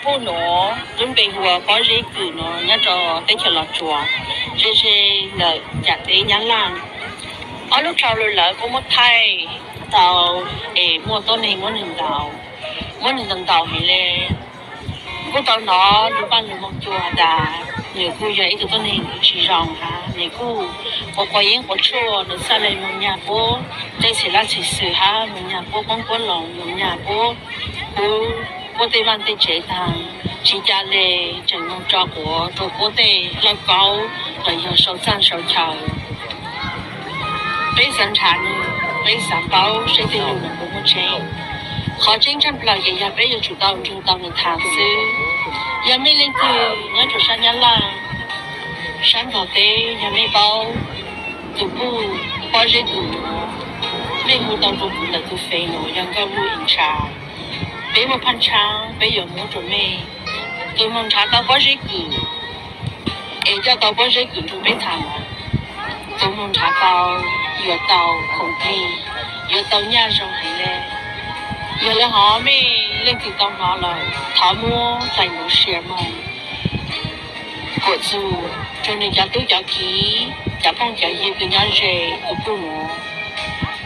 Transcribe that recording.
Puj nuav lub npe hu ua Pob Zeb Kws nuav nyob rau teb chaws Los Tsuas, ze ze ntawm ciam teb Nyab Laj. Ob lub rau lawv kuj muab thaij tau es muaj tuab neeg muab nws ntaus, muab nws ntaus ntaus heev le. Kuj tau hnov lus paj lus moo cua has tas nws kuj yog ib tug tuab neeg tsis zoo hab, nws kuj quav quav yeeb quav tshuaj, nws txhaj le moog nyag puab tej txhia laj txhia xwm hab moog nyag puab qoob puab loo, moog nyag puab, puab tej vaaj tej tsev taag. Tsis ca le tseem moog tso quav rua puab tej lauj kaub los yog sau txaj sau chaw. Peb xaav nrhav nws, peb xaav paub seb tej lug nws puas muaj tseeb. Qhov tseeb tshaj plaws ces yog peb yuav tsum tau nrug tau nws tham xwb. Yog mej leej twg nyob rua sab Nyab Laj, sab Nplog teb, yog mej paub tus puj Pob Zeb Kws nuav, mej hu tau rua kuv ntawm tus fev nuav yog Nkauj Luj Ib Ntshav. Peb muaj phaj ntshaab peb yuav muab rua mej. Tus moog nrhav tau Pob Zeb Kws es coj tau Pob Zeb Kws nrug peb tham, tus moog nrhav tau yuav tau khoom plig, yuav tau nyaj zoo heev le. Yog le hov mej leej twg tau hnov lawm thov muab hlais nuav share moog, kuam txug rua nwg cov tub cov kiv, cov phooj cov ywg kws nyob ze tus puj nuav.